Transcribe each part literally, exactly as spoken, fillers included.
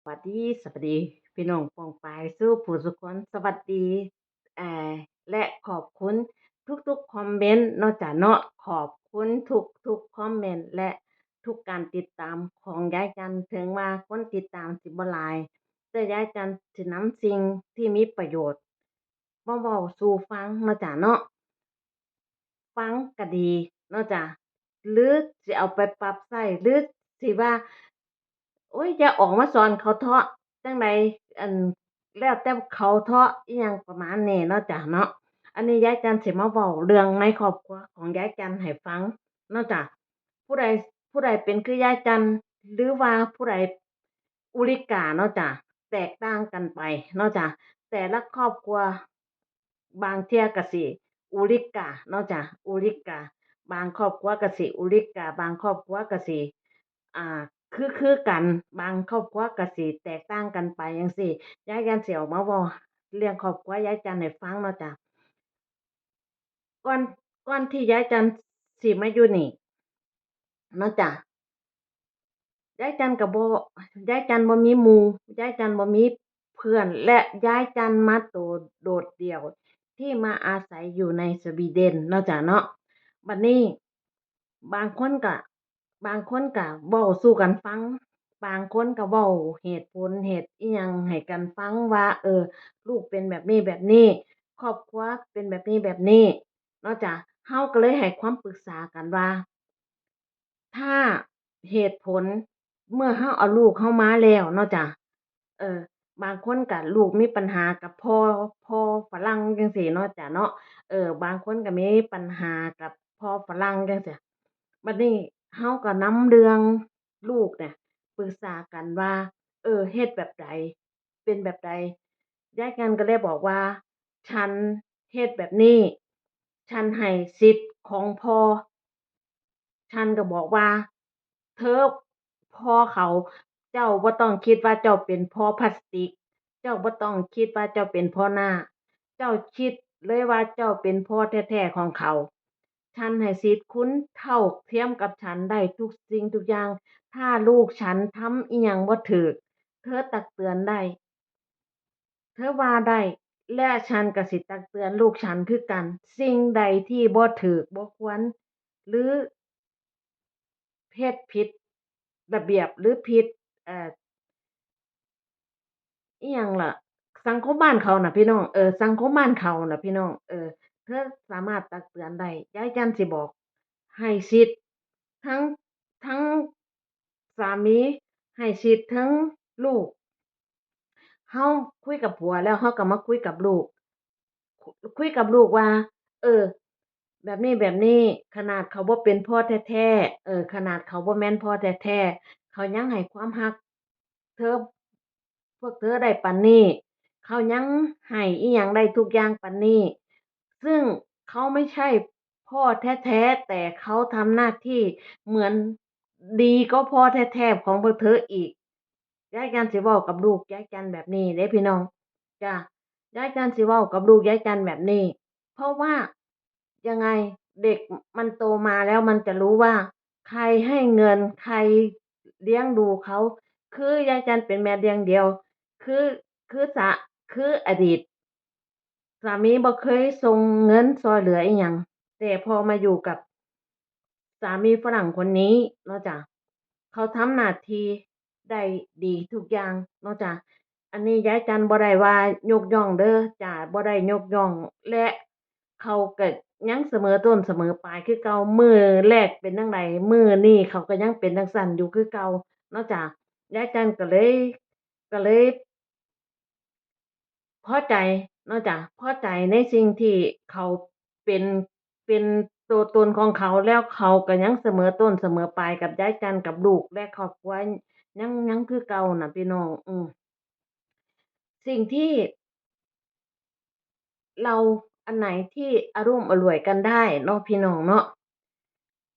วัสดี สวัสดี พี่น้องป้องปายสู่ผู้สู่คน สวัสดี เอ่อ และขอบคุณทุกๆคอมเมนต์เนาะจ้ะเนาะ ขอบคุณทุกๆคอมเมนต์ และทุกการติดตามของยายจัน ถึงว่าคนติดตามสิบ่หลาย แต่ยายจันสินำสิ่งที่มีประโยชน์ มาเว้าสู่ฟังเนาะจ้ะเนาะ ฟังก็ดีเนาะจ้ะ หรือสิเอาไปปรับใช้ หรือสิว่า โอ๊ย อย่าออกมาสอนเขาเถาะ จั่งใด อัน แล้วแต่เขาเถาะ อิหยังประมาณนี้เนาะจ้ะเนาะ อันนี้ยายจันสิมาเว้าเรื่องในครอบครัวของยายจันให้ฟังเนาะจ้ะ ผู้ใด ผู้ใดเป็นคือยายจัน หรือว่าผู้ใดอุริกาเนาะจ้ะ แตกต่างกันไปเนาะจ้ะ แต่ละครอบครัว บางเทื่อก็สิอุริกาเนาะจ้ะ อุริกา บางครอบครัวก็สิอุริกา บางครอบครัวก็สิ อ่า คือ คือกัน บางครอบครัวก็สิแตกต่างกันไปจั่งซี้ ยายจันสิออกมาเว้าเรื่องครอบครัวยายจันให้ฟังเนาะจ้ะ ก่อน ก่อนที่ยายจันสิมาอยู่นี่เนาะจ้ะ ยายจันก็บ่ ยายจันบ่มีหมู่ ยายจันบ่มีเพื่อน และยายจันมาโตโดดเดี่ยว ที่มาอาศัยอยู่ในสวีเดนเนาะจ้ะเนาะ บัดนี้ บางคนก็ บางคนก็เว้าสู่กันฟัง บางคนก็เว้าเหตุผลเหตุอิหยังให้กันฟังว่า เออ ลูกเป็นแบบนี้แบบนี้ ครอบครัวเป็นแบบนี้แบบนี้เนาะจ้ะ เฮาก็เลยให้ความปรึกษากันว่า ถ้าเหตุผลเมื่อเฮาเอาลูกเฮามาแล้วเนาะจ้ะ เออ บางคนก็ลูกมีปัญหากับพ่อ พ่อฝรั่งจั่งซี้เนาะจ้ะเนาะ เออ บางคนก็มีปัญหากับพ่อฝรั่งจั่งซี้ บัดนี้เฮาก็นำเรื่องลูกเนี่ยปรึกษากันว่า เออ เฮ็ดแบบใด เป็นแบบใด ยายจันก็เลยบอกว่า ฉันเฮ็ดแบบนี้ ฉันให้สิทธิ์ของพ่อ ฉันก็บอกว่า เธอ พ่อเขา เจ้าบ่ต้องคิดว่าเจ้าเป็นพ่อพลาสติก เจ้าบ่ต้องคิดว่าเจ้าเป็นพ่อนาค เจ้าคิดเลยว่าเจ้าเป็นพ่อแท้ๆของเขา ฉันให้สิทธิ์คุณเท่าเทียมกับฉันได้ทุกสิ่งทุกอย่าง ถ้าลูกฉันทำอิหยังบ่ถูก เธอตักเตือนได้ เธอว่าได้ และฉันก็สิตักเตือนลูกฉันคือกัน สิ่งใดที่บ่ถูกบ่ควร หรือเฮ็ดผิดระเบียบ หรือผิด เอ่อ อิหยังล่ะ สังคมบ้านเขาน่ะพี่น้อง เออ สังคมบ้านเขาน่ะพี่น้อง เออ เธอสามารถตักเตือนได้ ยายจันสิบอก ให้สิทธิ์ทั้ง ทั้งสามี ให้สิทธิ์ทั้งลูก เฮาคุยกับผัวแล้ว เฮาก็มาคุยกับลูก คุ คุยกับลูกว่า เออ แบบนี้แบบนี้ ขนาดเขาบ่เป็นพ่อแท้ๆ เออ ขนาดเขาบ่แม่นพ่อแท้ๆ เขายังให้ความฮักเธอ พวกเธอได้ปานนี้ เขายังให้อิหยังได้ทุกอย่างปานนี้ ซึ่งเขาไม่ใช่พ่อแท้ๆ แต่เขาทำหน้าที่เหมือนดีกว่าพ่อแท้ๆของพวกเธออีก ยายจันสิเว้ากับลูกยายจันแบบนี้เด้พี่น้อง จ้ะ ยายจันสิเว้ากับลูกยายจันแบบนี้ เพราะว่ายังไง เด็กมันโตมาแล้วมันจะรู้ว่าใครให้เงิน ใครเลี้ยงดูเขา คือยายจันเป็นแม่เลี้ยงเดี่ยว คือ คือสะ คืออดีต สามีบ่เคยส่งเงินซ่อยเหลืออิหยัง แต่พอมาอยู่กับสามีฝรั่งคนนี้เนาะจ้ะ เขาทำหน้าที่ได้ดีทุกอย่างเนาะจ้ะ อันนี้ยายจันบ่ได้ว่ายกย่องเด้อจ้ะ บ่ได้ยกย่อง และเขาก็ยังเสมอต้นเสมอปลายคือเก่า มื้อแรกเป็นจั่งใด มื้อนี้เขาก็ยังเป็นจั่งซั้นอยู่คือเก่าเนาะจ้ะ ยายจันก็เลย ก็เลย พอใจเนาะจ้ะ พอใจในสิ่งที่เขาเป็น เป็นตัวตนของเขา แล้วเขาก็ยังเสมอต้นเสมอปลายกับยายจัน กับลูกและครอบครัว ยัง ยังคือเก่าน่ะพี่น้อง อืม สิ่งที่ เรา อันไหนที่อะรุ่มอร่วยกันได้เนาะพี่น้องเนาะ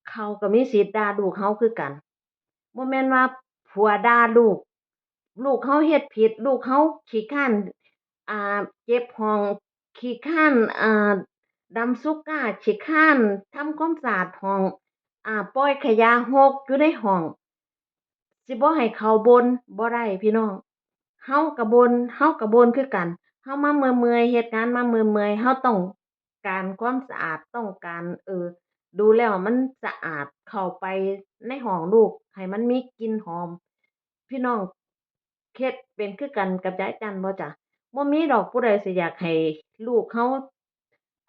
เขาก็มีสิทธิ์ด่าลูกเฮาคือกัน บ่แม่นว่าผัวด่าลูก ลูกเฮาเฮ็ดผิด ลูกเฮาขี้คร้าน อ่า เก็บห้อง ขี้คร้าน อ่า ดำสุก้า ขี้คร้านทำความสะอาดห้อง อ่า ปล่อยขยะฮกอยู่ในห้อง สิบ่ให้เขาบ่น บ่ได้พี่น้อง เฮากะบ่น เฮากะบ่นคือกัน เฮามาเมื่อยๆ เฮ็ดงานมาเมื่อยๆ เฮาต้องการความสะอาด ต้องการ เออ ดูแล้วมันสะอาด เข้าไปในห้องลูกให้มันมีกลิ่นหอม พี่น้องเฮ็ดเป็นคือกันกับยายจันบ่จ๊ะ? บ่มีดอกผู้ใดสิอยากให้ลูกเฮา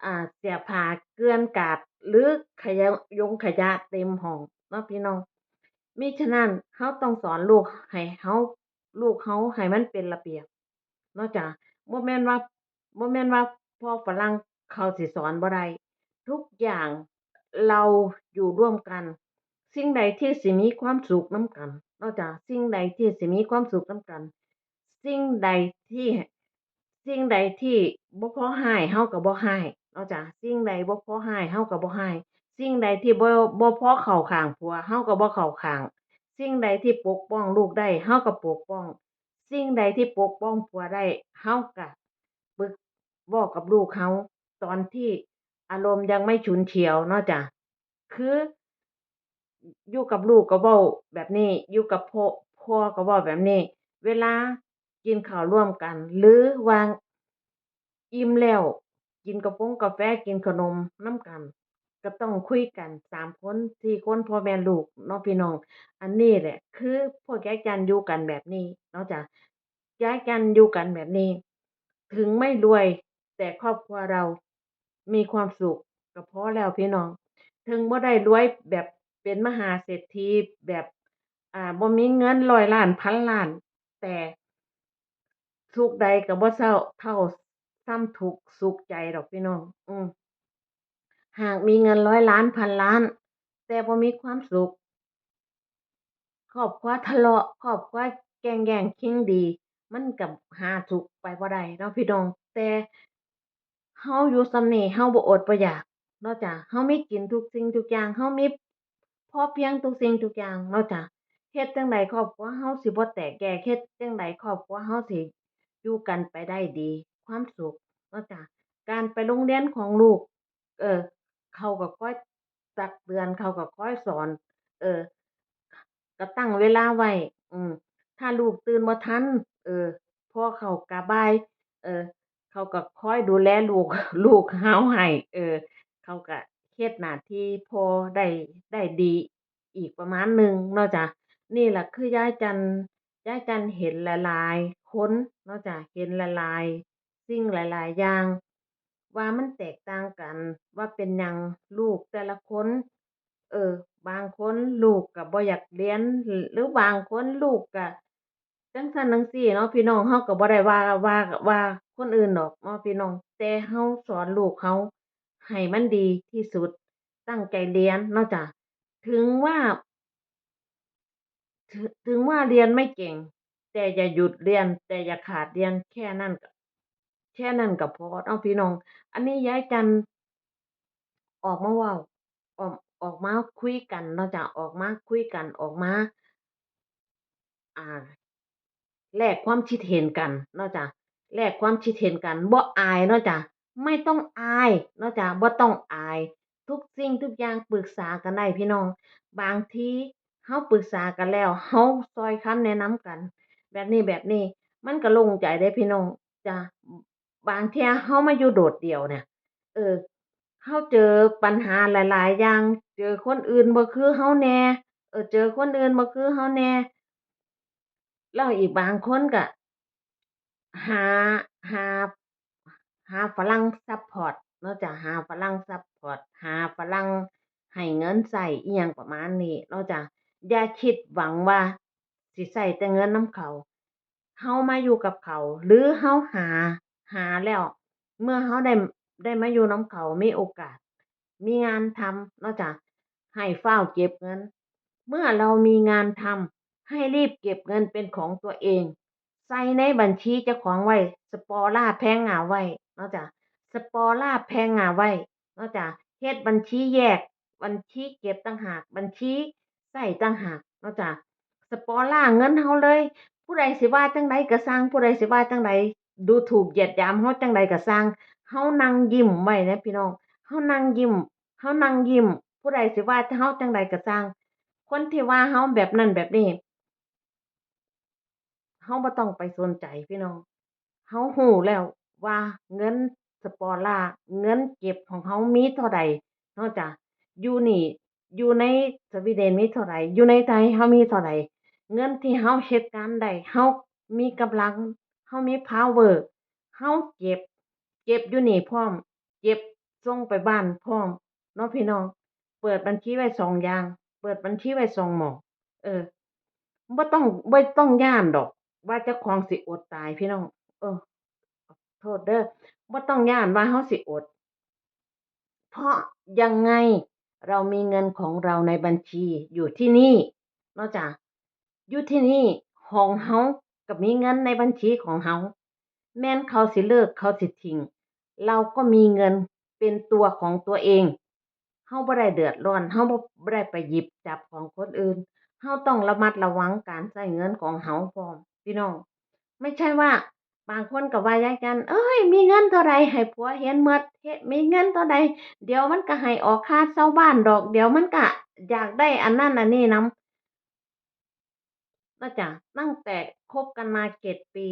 อ่า เสื้อผ้าเกลื่อนกราด หรือขยะ ยงขยะเต็มห้องเนาะพี่น้อง มิฉะนั้นเฮาต้องสอนลูกให้เฮา ลูกเฮาให้มันเป็นระเบียบเนาะจ๊ะ บ่แม่นว่า บ่แม่นว่าพ่อฝรั่งเขาสิสอนบ่ได้ ทุกอย่างเราอยู่ร่วมกัน สิ่งใดที่สิมีความสุขนำกันเนาะจ๊ะ สิ่งใดที่สิมีความสุขนำกัน สิ่งใดที่ สิ่งใดที่บ่พอฮ้าย เฮาก็บ่ฮ้ายเนาะจ๊ะ สิ่งใดบ่พอฮ้าย เฮาก็บ่ฮ้าย สิ่งใดที่บ่ บ่พอเข้าข้างผัว เฮาก็บ่เข้าข้าง สิ่งใดที่ปกป้องลูกได้ เฮาก็ปกป้อง สิ่งใดที่ปกป้องผัวได้ เฮาก็ปรึก เว้ากับลูกเฮา ตอนที่อารมณ์ยังไม่ฉุนเฉียวเนาะจ๊ะ คือ อยู่กับลูกก็เว้าแบบนี้ อยู่กับพ่อ พ่อก็เว้าแบบนี้ เวลากินข้าวร่วมกัน หรือว่าอิ่มแล้ว กินกาฟงกาแฟ กินขนมนำกัน ก็ต้องคุยกันสามคน สี่คน พ่อแม่ลูกเนาะพี่น้อง อันนี้แหละคือพวกยายจันอยู่กันแบบนี้เนาะจ๊ะ ยายจันอยู่กันแบบนี้ ถึงไม่รวย แต่ครอบครัวเรามีความสุขก็พอแล้วพี่น้อง ถึงบ่ได้รวยแบบเป็นมหาเศรษฐี แบบ อ่า บ่มีเงินร้อยล้านพันล้าน แต่สุขใดก็บ่เท่า เท่าส่ำทุกข์สุขใจดอกพี่น้อง อืม หากมีเงินร้อยล้านพันล้าน แต่บ่มีความสุข ครอบครัวทะเลาะ ครอบครัวแก่งแย่งชิงดี มันก็หาสุขไปบ่ได้เนาะพี่น้อง แต่เฮาอยู่ส่ำนี้ เฮาบ่อดบ่อยากเนาะจ๊ะ เฮามีกินทุกสิ่งทุกอย่าง เฮามีพอเพียงทุกสิ่งทุกอย่างเนาะจ๊ะ เฮ็ดจั่งใดครอบครัวเฮาสิบ่แตกแยก เฮ็ดจั่งใดครอบครัวเฮาสิอยู่กันไปได้ดี ความสุขเนาะจ๊ะ การไปโรงเรียนของลูก เออ เขาก็คอยตักเตือน เขาก็คอยสอน เออ ก็ตั้งเวลาไว้ อืม ถ้าลูกตื่นบ่ทัน เออ พ่อเขากะบ่าย เออ เขาก็คอยดูแลลูก ลูกเฮาให้ เออ เขาก็เฮ็ดหน้าที่พ่อได้ ได้ดีอีกประมาณหนึ่งเนาะจ๊ะ นี่ล่ะคือยายจัน ยายจันเห็นหลายๆคนเนาะจ๊ะ เห็นหลายๆสิ่งหลายๆอย่าง ว่ามันแตกต่างกัน ว่าเป็นหยังลูกแต่ละคน เออ บางคนลูกก็บ่อยากเรียน หรือบางคนลูกก็จั่งซั้นจั่งซี้เนาะพี่น้อง เฮาก็บ่ได้ว่า ว่า ว่าคนอื่นดอกเนาะพี่น้อง แต่เฮาสอนลูกเฮาให้มันดีที่สุด ตั้งใจเรียนเนาะจ๊ะ ถึงว่า ถึง ถึงว่าเรียนไม่เก่ง แต่อย่าหยุดเรียน แต่อย่าขาดเรียน แค่นั้นก็ แค่นั้นก็พอเนาะพี่น้อง อันนี้ยายจันออกมาเว้า ออก ออกมาคุยกันเนาะจ๊ะ ออกมาคุยกัน ออกมา อ่า แลกความคิดเห็นกันเนาะจ๊ะ แลกความคิดเห็นกัน บ่อายเนาะจ๊ะ ไม่ต้องอายเนาะจ๊ะ บ่ต้องอาย ทุกสิ่งทุกอย่างปรึกษากันได้พี่น้อง บางทีเฮาปรึกษากันแล้ว เฮาซ่อยคำแนะนำกัน แบบนี้ แบบนี้ มันก็โล่งใจเด้พี่น้อง จ้ะ บางเทื่อเฮามาอยู่โดดเดี่ยวเนี่ย เออ เฮาเจอปัญหาหลายๆอย่าง เจอคนอื่นบ่คือเฮาแหน่ เออ เจอคนอื่นบ่คือเฮาแหน่ แล้วอีกบางคนก็หา หา หาฝรั่งซัปพอร์ตเนาะจ๊ะ หาฝรั่งซัปพอร์ต หาฝรั่งให้เงินใช้อิหยังประมาณนี้เนาะจ๊ะ อย่าคิดหวังว่าสิใช้แต่เงินนำเขา เฮามาอยู่กับเขา หรือเฮาหา หาแล้ว เมื่อเฮาได้ ได้มาอยู่นำเขา มีโอกาส มีงานทำเนาะจ๊ะ ให้ฟ้าวเก็บเงิน เมื่อเรามีงานทำ ให้รีบเก็บเงินเป็นของตัวเอง ใส่ในบัญชีเจ้าของไว้ สปอร่าแพงหนาไว้เนาะจ๊ะ สปอร่าแพงหนาไว้เนาะจ๊ะ เฮ็ดบัญชีแยก บัญชีเก็บต่างหาก บัญชีใช้ต่างหากเนาะจ๊ะ สปอร่าเงินเฮาเลย ผู้ใดสิว่าจั่งใดก็ซ่าง ผู้ใดสิว่าจั่งใด ดูถูกเหยียดหยามเฮาจั่งใดก็ซ่าง เฮานั่งยิ้มไว้นะพี่น้อง เฮานั่งยิ้ม เฮานั่งยิ้ม ผู้ใดสิว่าเฮาจั่งใดก็ซ่าง คนที่ว่าเฮาแบบนั้นแบบนี้ ฮาบ่ต้องไปสนใจพี่น้อง เฮาฮู้แล้วว่าเงินสปอร์ล่า เงินเก็บของเฮามีเท่าใดเนาะจ้ะ อยู่นี่ อยู่ในสวีเดนมีเท่าใด อยู่ในไทยเฮามีเท่าใด เงินที่เฮาเฮ็ดงานได้ เฮามีกำลัง เฮามีพาวเวอร์ เฮาเก็บ เก็บอยู่นี่พร้อม เก็บส่งไปบ้านพร้อมเนาะพี่น้อง เปิดบัญชีไว้สองอย่าง เปิดบัญชีไว้สองหม่อง เออ บ่ต้อง บ่ต้องย้านดอก ว่าเจ้าของสิอดตายพี่น้อง เออ โทษเด้อ บ่ต้องย้านว่าเฮาสิอด เพราะยังไงเรามีเงินของเราในบัญชีอยู่ที่นี่เนาะจ้ะ อยู่ที่นี่ของเฮาก็มีเงินในบัญชีของเฮา แม่นเขาสิเลิก เขาสิทิ้ง เราก็มีเงินเป็นตัวของตัวเอง เฮาบ่ได้เดือดร้อน เฮาบ่ บ่ได้ไปหยิบจับของคนอื่น เฮาต้องระมัดระวังการใช้เงินของเฮาพร้อม พี่น้อง ไม่ใช่ว่า บางคนก็ว่ายายจัน เอ้ย มีเงินเท่าใดให้ผัวเห็นหมด เฮ็ด มีเงินเท่าใด เดี๋ยวมันก็ให้ออกค่าเช่าบ้านดอก เดี๋ยวมันก็อยากได้อันนั้นอันนี้นำ เนาะจ้ะ ตั้งแต่คบกันมาเจ็ดปี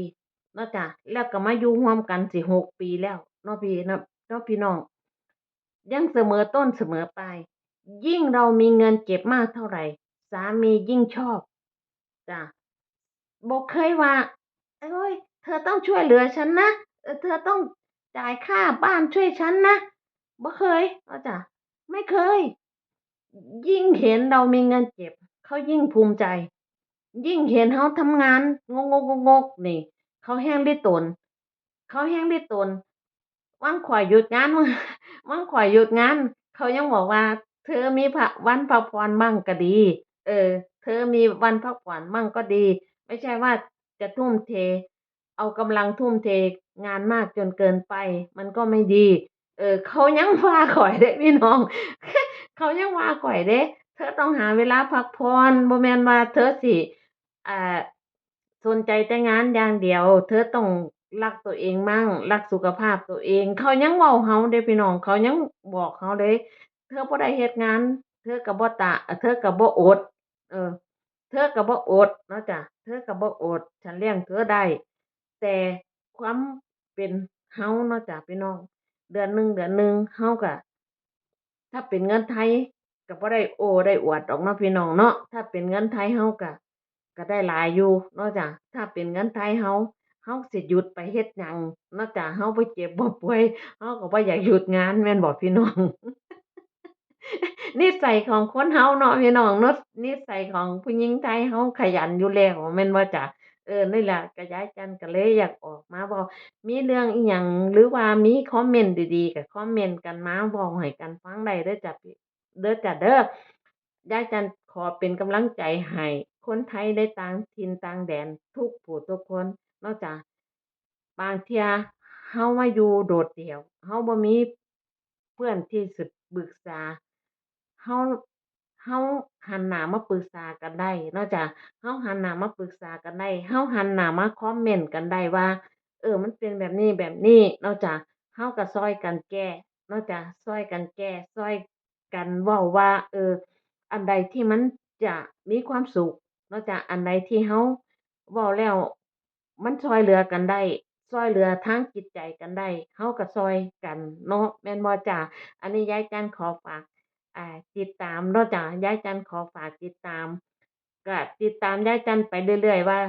เนาะจ้ะ แล้วก็มาอยู่ร่วมกันสิหกปีแล้วเนาะพี่เนาะ เนาะพี่น้อง ยังเสมอต้นเสมอปลาย ยิ่งเรามีเงินเก็บมากเท่าไหร่ สามียิ่งชอบจ้ะ บ่เคยว่า โอ๊ย เธอต้องช่วยเหลือฉันนะ เออ เธอต้องจ่ายค่าบ้านช่วยฉันนะ บ่เคยเนาะจ้ะ ไม่เคย ยิ่งเห็นเรามีเงินเก็บ เขายิ่งภูมิใจ ยิ่งเห็นเฮาทำงานงกๆๆๆนี่ เขาแฮงริโตน เขาแฮงริโตน หว่างข้อยหยุดงาน หว่างข้อยหยุดงาน เขายังบอกว่า เธอมีพะ วันพักผ่อนมั่งก็ดี เออ เธอมีวันพักผ่อนมั่งก็ดี ไม่ใช่ว่าจะทุ่มเท เอากำลังทุ่มเทงานมากจนเกินไป มันก็ไม่ดี เออ เขายังว่าข้อยเด้พี่น้อง เขายังว่าข้อยเด้ เธอต้องหาเวลาพักผ่อน บ่แม่นว่าเธอสิ อ่า สนใจแต่งานอย่างเดียว เธอต้องรักตัวเองมั่ง รักสุขภาพตัวเอง เขายังเว้าเฮาเด้พี่น้อง เขายังบอกเฮาเด้ เธอบ่ได้เฮ็ดงาน เธอก็บ่ตะ เธอก็บ่อด เออ เธอก็บ่อดเนาะจ้ะ เธอก็บ่อด ฉันเลี้ยงเธอได้ แต่ความเป็นเฮาเนาะจ้ะพี่น้อง เดือนหนึ่ง เดือนหนึ่ง เฮาก็ ถ้าเป็นเงินไทยก็บ่ได้โอ้ได้อวดดอกเนาะพี่น้องเนาะ ถ้าเป็นเงินไทยเฮาก็ ก็ได้หลายอยู่เนาะจ้ะ ถ้าเป็นเงินไทยเฮา เฮาสิหยุดไปเฮ็ดหยังเนาะจ้ะ เฮาบ่เจ็บบ่ป่วย เฮาก็บ่อยากหยุดงาน แม่นบ่พี่น้อง นิสัยของคนเฮาเนาะพี่น้องเนาะ นิสัยของผู้หญิงไทยเฮาขยันอยู่แล้ว แม่นบ่จ้ะ เออ นี่แหละ ก็ยายจันก็เลยอยากออกมาเว้า มีเรื่องอิหยัง หรือว่ามีคอมเมนต์ดีๆ ก็คอมเมนต์กันมาเว้าให้กันฟังได้เด้อจ้ะพี่ เด้อจ้ะเด้อ ยายจันขอเป็นกำลังใจให้คนไทยในต่างถิ่นต่างแดนทุกผู้ทุกคนเนาะจ้ะ บางเทื่อเฮามาอยู่โดดเดี่ยว เฮาบ่มีเพื่อนที่สิปรึกษา เฮา เฮาหันหน้ามาปรึกษากันได้เนาะจ้ะ เฮาหันหน้ามาปรึกษากันได้ เฮาหันหน้ามาคอมเมนต์กันได้ว่า เออ มันเป็นแบบนี้แบบนี้เนาะจ้ะ เฮาก็ซ่อยกันแก้เนาะจ้ะ ซ่อยกันแก้ ซ่อยกันเว้าว่า เออ อันใดที่มันจะมีความสุขเนาะจ้ะ อันใดที่เฮาเว้าแล้ว มันซ่อยเหลือกันได้ ซ่อยเหลือทางจิตใจกันได้ เฮาก็ซ่อยกันเนาะ แม่นบ่จ้ะ อันนี้ยายจันขอฝาก อ่า ติดตามเนาะจ้ะ ยายจันขอฝากติดตาม ก็ติดตามยายจันไปเรื่อยๆ ว่า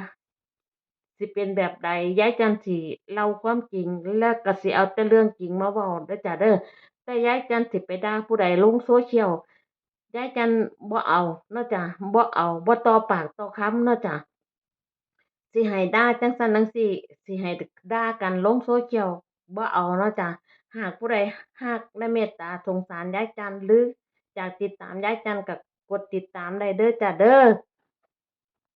สิเป็นแบบใด ยายจันสิเล่าความจริง แล้วก็สิเอาแต่เรื่องจริงมาเว้าเด้อจ้ะเด้อ แต่ยายจันสิไปด่าผู้ใดลงโซเชียล ยายจันบ่เอาเนาะจ้ะ บ่เอา บ่ต่อปากต่อคำเนาะจ้ะ สิให้ด่าจั่งซั้นจั่งซี้ สิให้ด่ากันลงโซเชียล บ่เอาเนาะจ้ะ หากผู้ใดฮักและเมตตาสงสารยายจัน หรืออยากติดตามยายจันก็กดติดตามได้เด้อจ้ะเด้อ